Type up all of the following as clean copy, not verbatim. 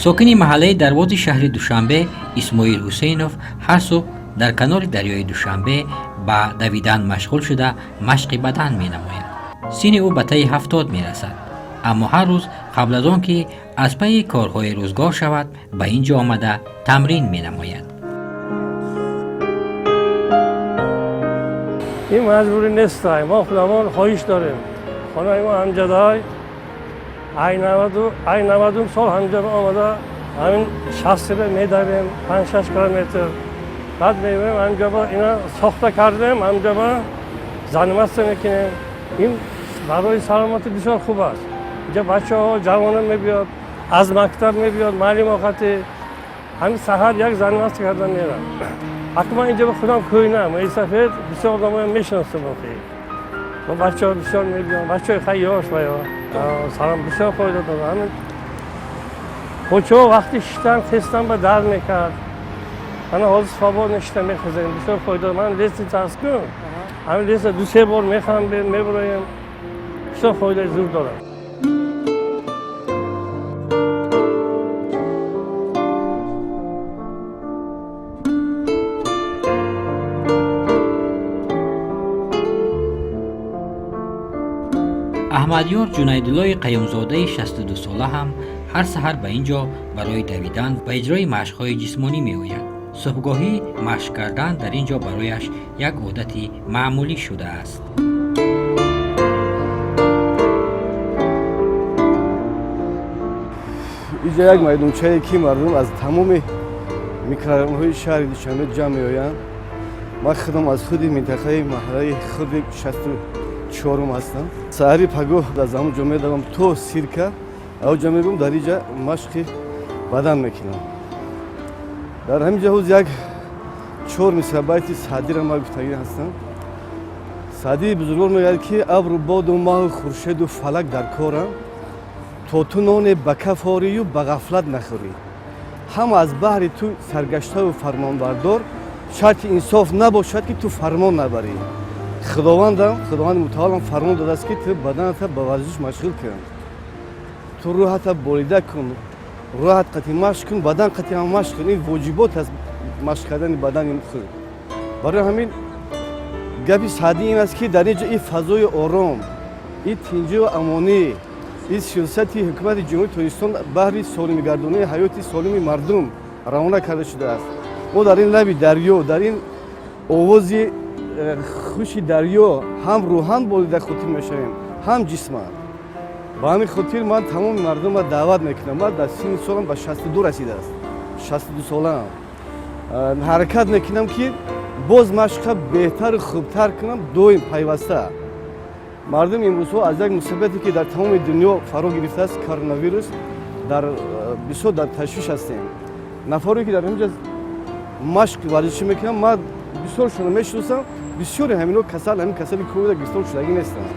Сокини маҳаллаи Дарвози шаҳри Душанбе Исмоил Ҳусейнов ҳар субҳ дар канори дарёи Душанбе ба давидан машғул шуда, машқи бадан менамояд. Синни ӯ ба таи 70 мерасад, аммо ҳар рӯз қабл аз он ки аз пайи корҳои рӯзгор шавад, ба ин ҷо омада тамрин менамояд. Ин маҷбурӣ нестай, мо худамон хоҳиш дорем. Хонаи мо ҳамҷадай, ай 90-ум сол ҳамҷа омада, ҳамин 60 медавем, 5-6 километр. Баъд мебинем, ҳамҷаба ина сохта кардем, ҳамҷаба заниматься мекунем. Ин барои саломатӣ бисёр хуб аст. Инҷа бачаҳо, ҷавонон мебиёд, аз мактаб мебиёд, маълим оқати ҳамин саҳар як заниматься кардан мерам. Ҳатто ман инҷа ба худам кӯйнам, мӯйсафед бисёр одамоям мешиносам охи. Ва бачаҳо бисёр мебиён, бачаҳои хай ёш ва ё салом бисёр фоида дорад. Ҳамин почаҳо вақти шиштан хестан ба дард мекард. Ана ҳозир свободно шита мехезем, бисёр фоида. Ман лестница аст ку, ҳамин лестница ду-се бор мехам, мебуроем, бисёр фоидаи зур дорад. Аҳмадёр Ҷунайдуллои Қаюмзодаи 62-сола ҳам ҳар саҳар ба ин ҷо барои давидан ва иҷрои машқҳои ҷисмонӣ меояд. Субҳгоҳӣ машқ кардан дар ин ҷо барояш як одати маъмулӣ шудааст. Инҷа як майдончае, ки мардум аз тамоми микрорайонҳои шаҳри Душанбе ҷамъ меоянд. Ман худам аз худи минтақаи маҳаллаи худи 64-ум ҳастам. Саҳари пагоҳ аз ҳамон ҷо медавам то Сирка, авҷа мебиём, дар инҷа машқи бадан мекунам. Дар ҳамин ҷо ҳоз як чор мисра байти Саъдиро ман гуфтагӣ ҳастам. Саъдии бузургвор мегӯяд, ки абру боду маҳу хуршеду фалак дар корам, то ту ноне ба каф орию ба ғафлат нахӯрӣ. Ҳама аз баҳри ту саргаштаву фармонбардор, шарти инсоф набошад, ки ту фармон набарӣ. Худовандам, Худованди мутаолам фармон додааст, ки ту баданата ба варзиш машғул кун, ту рӯҳата болида кун, рӯҳат қати машқ кун, бадан қати ҳам машқ кун. Ин воҷибот аст, машқ кардани бадани худ. Барои ҳамин гапи Саъдӣ ин аст, ки дар ин ҷо ин фазои ором, ин тинҷиву амонӣ, ин сиёсати ҳукумати Ҷумҳурии Тоҷикистон баҳри солимгардонии ҳаёти солими мардум равона карда шудааст. Мо дар ин лаби дарё, дар ин овози хуши дарё ҳам рӯҳан болида хотир мешавем, ҳам ҷисман. Ба ҳамин хотир ман тамоми мардумро даъват мекунам. Ман дар синни солам ба 62 расидааст, 62 солаам. Ҳаракат мекунам, ки боз машқа беҳтару хубтар кунам, доим пайваста. Мардум имрӯзҳо аз як мусибате, ки дар тамоми дунё фаро гирифтааст, коронавирус, дар бисёр дар ташвиш ҳастем. Нафаре, ки дар ҳаминҷа машқ варзишӣ мекунам, ман бисёршонро мешиносам, бисёре ҳамино касал, ҳамин касали ковида гирифтор шудагӣ нестанд.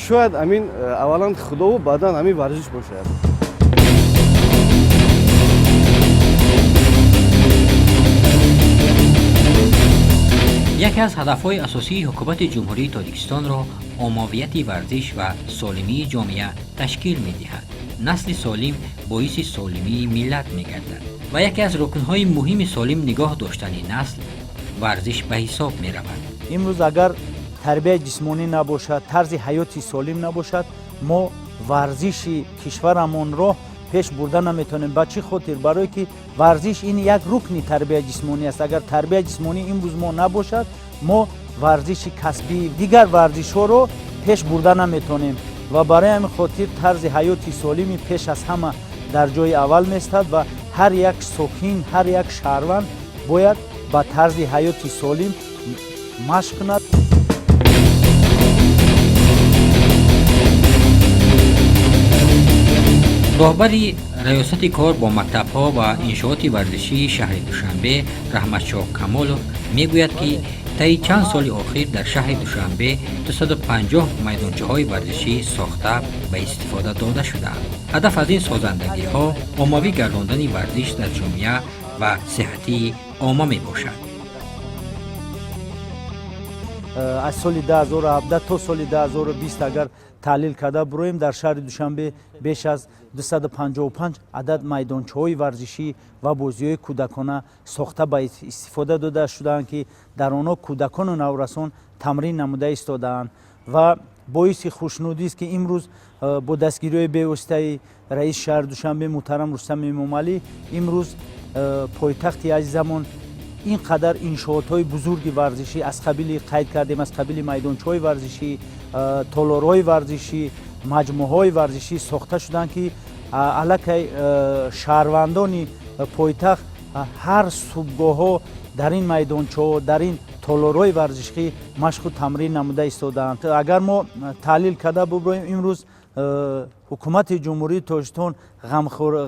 Шояд ҳамин аввалан Худову баъдан ҳамин варзиш бошад. Яке аз ҳадафҳои асосии ҳукумати Ҷумҳурии Тоҷикистонро оммавияти варзиш ва солимии ҷомеа ташкил медиҳад. Насли солим боиси солимии миллат мегардад ва яке аз рукнҳои муҳими солим нигоҳ доштани насл варзиш ба ҳисоб меравад. Имрӯз агар тарбияи ҷисмонӣ набошад, тарзи ҳаёти солим набошад, мо варзиши кишварамонро пеш бурда наметавонем. Ба чӣ хотир? Барое ки варзиш ин як рукни тарбияи ҷисмонӣ аст. Агар тарбияи ҷисмонӣ имрӯз мо набошад, мо варзиши касбӣ, дигар варзишҳоро пеш бурда наметавонем. Ва барои ҳамин хотир тарзи ҳаёти солими пеш аз ҳама дар ҷои аввал меистад ва ҳар як сокин, ҳар як шаҳрванд бояд ба тарзи ҳаёти солим машқ кунад. Роҳбари раёсати кор бо мактабҳо ва иншооти варзишии шаҳри Душанбе Раҳматшоҳ Камолов мегӯяд, ки таи чанд соли охир дар шаҳри Душанбе 250 майдончаҳои варзишӣ сохта ба истифода дода шудаанд. Ҳадаф аз ин созандагиҳо оммавӣ гардондани варзиш дар ҷомеа ва сиҳатии омма мебошад. Аз соли 2017 то соли 2020 агар таҳлил карда буроем, дар шаҳри Душанбе беш аз 255 адад майдончаҳои варзишӣ ва бозиҳои кӯдакона сохта ба истифода дода шудаанд, ки дар онҳо кӯдакону наврасон тамрин намуда истодаанд. Ва боиси хушнудист, ки имрӯз бо дастгириҳои бевоситаи раиси шаҳри Душанбе муҳтарам Рустам Эмомалӣ имрӯз пойтахти азизамон ин қадар иншоотҳои бузурги варзишӣ, аз қабили қайд кардем, аз қабили майдончаҳои варзишӣ, толорҳои варзишӣ, маҷмӯаҳои варзишӣ сохта шуданд, ки аллакай шаҳрвандони пойтахт ҳар субҳгоҳҳо дар ин майдончаҳо, дар ин толорҳои варзишӣ машқу тамрин намуда истодаанд. Агар мо таҳлил карда буброем, имрӯз ҳукумати Ҷумҳурии Тоҷикистон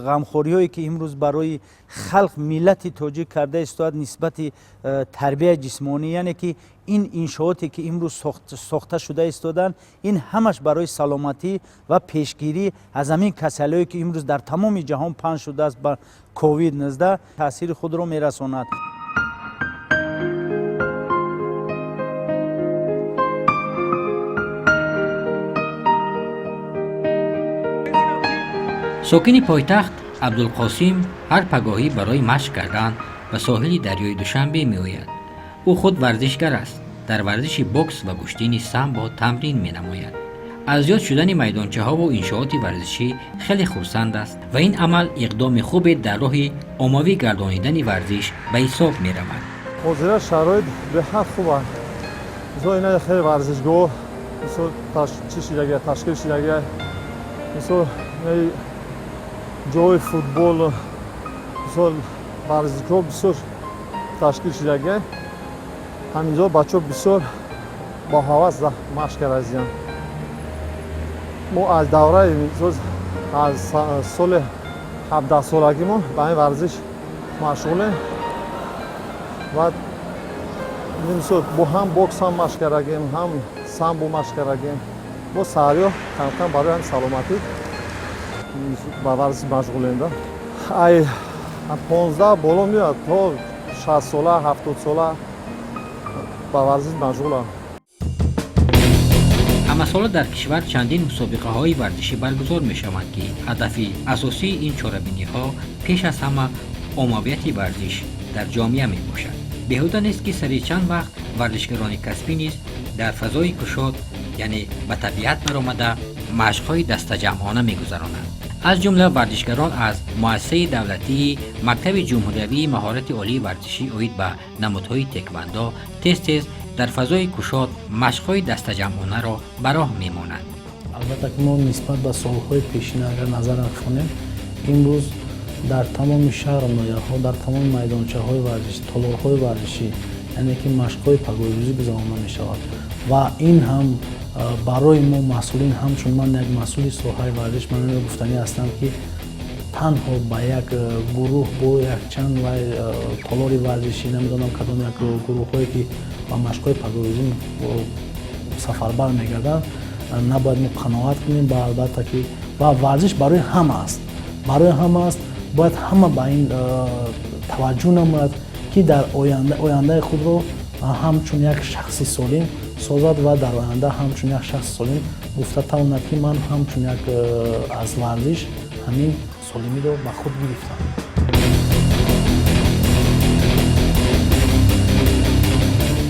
ғамхориҳое, ки имрӯз барои халқ, миллати тоҷик карда истоад нисбати тарбияи ҷисмонӣ, яъне ки ин иншооте, ки имрӯз сохта шуда истодаанд, ин ҳамаш барои саломатӣ ва пешгирӣ аз ҳамин касалиҳое, ки имрӯз дар тамоми ҷаҳон паҳн шудааст, ба COVID-19 таъсири худро мерасонад. Сокини пойтахт Абдулқосим ҳар пагоҳӣ барои машқ кардан ба соҳили дарёи Душанбе меояд. Ӯ худ варзишгар аст, дар варзиши бокс ва гӯштини самбо тамрин менамояд. Аз зиёд шудани майдончаҳову иншооти варзишӣ хеле хурсанд аст ва ин амал иқдоми хубе дар роҳи оммавӣ гардонидани варзиш ба ҳисоб меравад. Ҳозира шароит беҳад хуб аст. Мисол, ина хеле варзишгоҳ, мисол, чӣ шидагия, ташкил шидагия, мисол, ҷои футбол, мисол, варзишгоҳ бисёр ташкил шидагия. Ҳаминҷо бачаҳо бисёр бо ҳавас машқ кардаистанд. Мо аз давраи, мисол, аз соли 17-солагимо ба ин варзиш машғулем ва, мисол, бо ҳам бокс ҳам машқ кардагем, ҳам самбо машқ кардагем. Бо саҳариё камкам барои ҳам саломатӣ ба варзиш машғулем да. Ай 15 боло меояд, то 60-сола, 70-сола ба варзиш машғулам. Ҳамасола дар кишвар чандин мусобиқаҳои варзишӣ баргузор мешаванд, ки ҳадафи асосии ин чорабиниҳо пеш аз ҳама оммавияти варзиш дар ҷомеа мебошад. Беҳуда нест, ки сари чанд вақт варзишгарони касбӣ низ дар фазои кушод, яъне ба табиат баромада, машқҳои дастаҷамъона мегузаронанд. Аз ҷумла варзишгарон аз муассисаи давлатии мактаби ҷумҳуриявии маҳорати олии варзишӣ оид ба намудҳои теквандо тез тез дар фазои кушод машқҳои дастаҷамъонаро ба роҳ мемонанд. Албатта ки мо нисбат ба солҳои пешина агар назар афканем, имрӯз дар тамоми шаҳру ноҳияҳо, дар тамоми майдончаҳои варзишӣ, толорҳои варзишӣ, яъне ки машқҳои пагоҳирӯзӣ гузаронда мешавад. Ва ин ҳам барои мо масъулин, ҳамчун ман як масъули соҳаи варзиш, ман инро гуфтанӣ ҳастам, ки танҳо ба як гурӯҳ бо якчанд толори варзишӣ, намедонам, кадом як гурӯҳҳое, ки ба машқҳои пагоҳирӯзӣ сафарбар мегарданд, набояд мо қаноат кунем. Ба албатта ки ва варзиш барои ҳама аст, барои ҳама аст. Бояд ҳама ба ин таваҷҷӯҳ намояд, ки дар ояндаи худро ҳамчун як шахси солим созад ва дар оянда ҳамчун як шахси солим гуфта тавонад, ки ман ҳамчун як аз варзиш ҳамин солимиро ба худ гирифтам.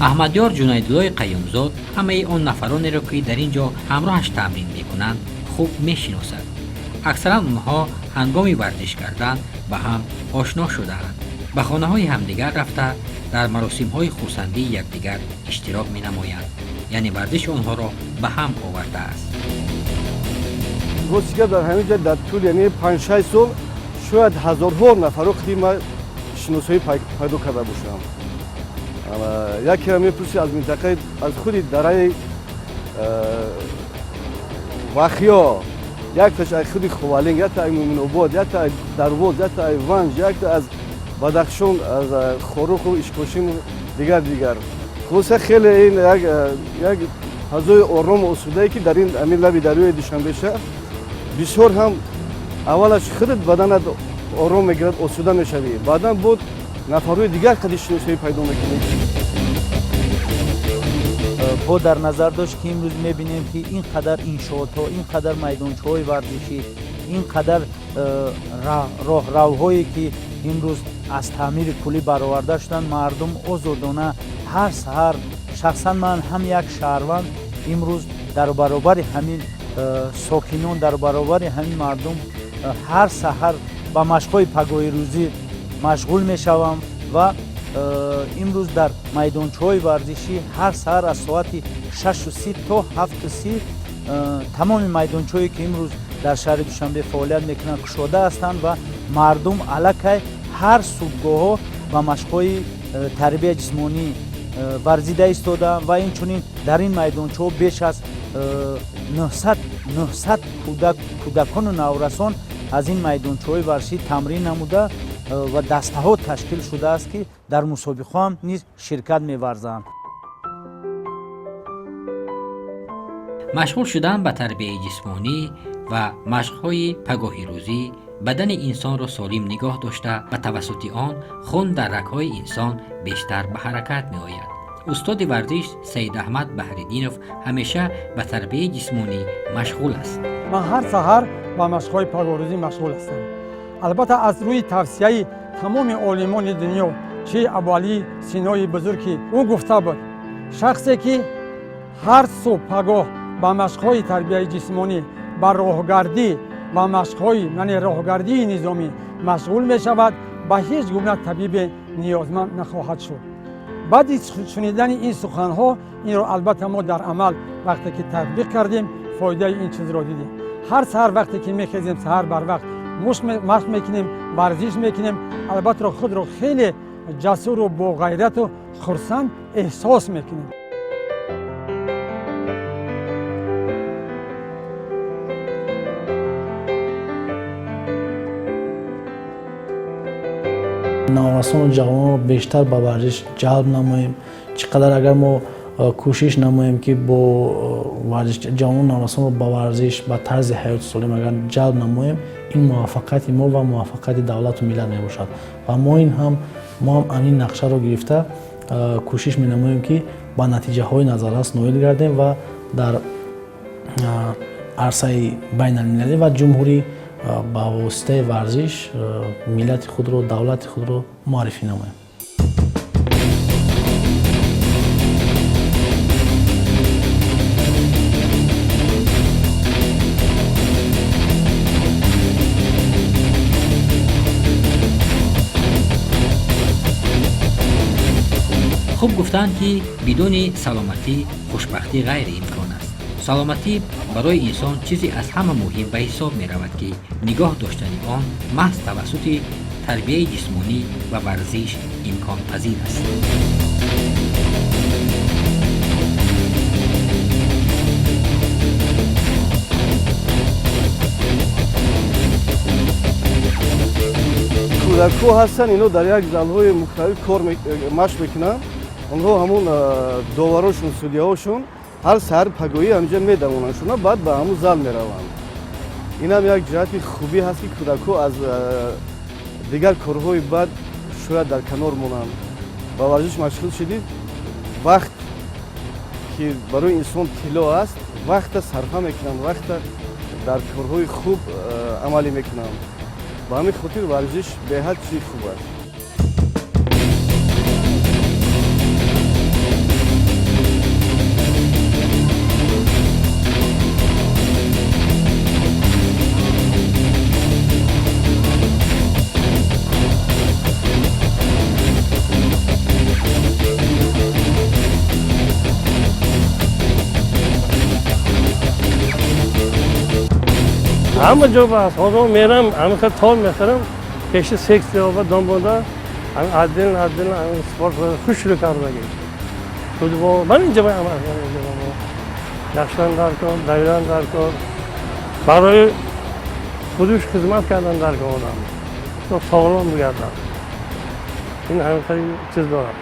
Аҳмадёр Ҷунайдуллои Қаюмзод ҳамаи он нафаронеро, ки дар ин ҷо ҳамроҳаш тамрин мекунанд, хуб мешиносад. Аксаран онҳо ҳангоми варзиш кардан ба ҳам ошно шудаанд, ба хонаҳои ҳамдигар рафта, дар маросимҳои хурсандии якдигар иштирок менамоянд, яъне варзиш онҳоро ба ҳам овардааст. Рости гап, дар ҳамин ҷо дар тӯли яъне 5-6 сол шояд ҳазорҳо нафарро худи ман шиносоӣ пайдо карда бошам. Якеро мепурсӣ, аз минтақаи, аз худи дараи Вахиё, якташ аз худи Ховалинг, якта аз Муъминобод, якта аз Дарвоз, якта аз Ванҷ, якта аз Бадахшон, аз Хоруху Ишкошиму дигар дигар. Хулоса, хеле ин як фазои орому осудае, ки дар ин ҳамин лаби дарёи Душанбеша бисёр ҳам аввалаш худат баданат ором мегирад, осуда мешавӣ, баъдан буд нафарҳои дигар қади шиносоӣ пайдо мекунӣ. Бо дар назар дошт, ки имрӯз мебинем, ки ин қадар иншоотҳо, ин қадар майдончаҳои варзишӣ, ин қадар роҳравҳое, ки имрӯз аз таъмири куллӣ бароварда шуданд, мардум озодона ҳар саҳар, шахсан ман ҳам як шаҳрванд, имрӯз дар баробари ҳамин сокинон, дар баробари ҳамин мардум ҳар саҳар ба машқҳои пагоҳирӯзӣ машғул мешавам ва имрӯз дар майдончаҳои варзишӣ ҳар саҳар аз соати 6:30 то 7:30 тамоми майдончаҳое, ки имрӯз дар шаҳри Душанбе фаъолият мекунанд, кушода ҳастанд ва мардум аллакай ҳар субҳгоҳҳо ба машқҳои тарбияи ҷисмонӣ варзида истодаанд ва инчунин дар ин майдончаҳо беш аз 900 кӯдакону наврасон аз ин майдончаҳои варзишӣ тамрин намуда ва дастаҳо ташкил шудааст, ки дар мусобиқаҳо ҳам низ ширкат меварзанд. Машғул шудан ба тарбияи ҷисмонӣ ва машқҳои пагоҳирӯзӣ бадани инсонро солим нигоҳ дошта, ба тавассути он хун дар рагҳои инсон бештар ба ҳаракат меояд. Устоди варзиш Саидаҳмад Баҳриддинов ҳамеша ба тарбияи ҷисмонӣ машғул аст. Ман ҳар саҳар ба машқҳои пагоҳрӯзӣ машғул ҳастам. Албатта, аз рӯи тавсияи тамоми олимони дунё, чи Абуалӣ Синои бузург, ки ӯ гуфта буд: шахсе ки ҳар субҳ пагоҳ ба машқҳои тарбияи ҷисмонӣ, ба роҳгардӣ ва машқҳои, яъне роҳгардии низомӣ машғул мешавад, ба ҳеҷ гуна табибе ниёзманд нахоҳад шуд. Баъди шунидани ин суханҳо инро албатта мо дар амал вақте ки татбиқ кардем, фоидаи ин чизро дидем. Ҳар саҳар вақте ки мехезем, саҳар барвақт машқ мекунем, варзиш мекунем, албатта худро хеле ҷасуру боғайрату хурсанд эҳсос мекунем. Наврасону ҷавононро бештар ба варзиш ҷалб намоем. Чӣ қадар агар мо кӯшиш намоем, ки бо варзиш ҷавонону наврасонро ба варзиш, ба тарзи ҳаёти солим агар ҷалб намоем, ин муваффақияти мо ва муваффақияти давлату миллат мебошад. Ва мо ин ҳам мо ҳам ин нақшаро гирифта кӯшиш менамоем, ки ба натиҷаҳои назаррас ноил гардем ва дар арсаи байналмилалӣ ва ҷумҳурӣ ба воситаи варзиш миллати худро, давлати худро муаррифӣ намоем. Хуб гуфтаанд, ки бидуни саломатӣ хушбахтӣ ғайриимкон аст. Саломатӣ барои инсон чизе аз ҳама муҳим ба ҳисоб меравад, ки нигоҳ доштани он маҳз тавассути тарбияи ҷисмонӣ ва варзиш имконпазир аст. Кӯдакҳо ҳастанд, ино дар як залҳои мухталиф кор машқ мекунанд. Онҳо ҳамун доварошон, судяҳошон ҳар саҳар пагоҳӣ ҳаминҷа медавонандшона, баъд ба ҳамун зал мераванд. Инам як ҷиҳати хубӣ ҳаст, ки кӯдакҳо аз дигар корҳои бад шояд дар канор монанд. Ба варзиш машғул шудид, вақт, ки барои инсон тилло аст, вақта сарфа мекунанд, вақта дар корҳои хуб амалӣ мекунанд. Ба ҳамин хотир варзиш беҳад чизи хуб аст. Ҳама ҷо ҳаст. Ҳозир мерам, ҳамин тор мехарам, пеши сексия ва домбода отдельно отдельно ҳамин спорт хушрӯ кардаги, футбол ман инҷа яхшидан дар кор, давидан дар кор, барои худуш хизмат кардан дар кор, одам соғлом бигардад. Ин ҳамин чиз дорад.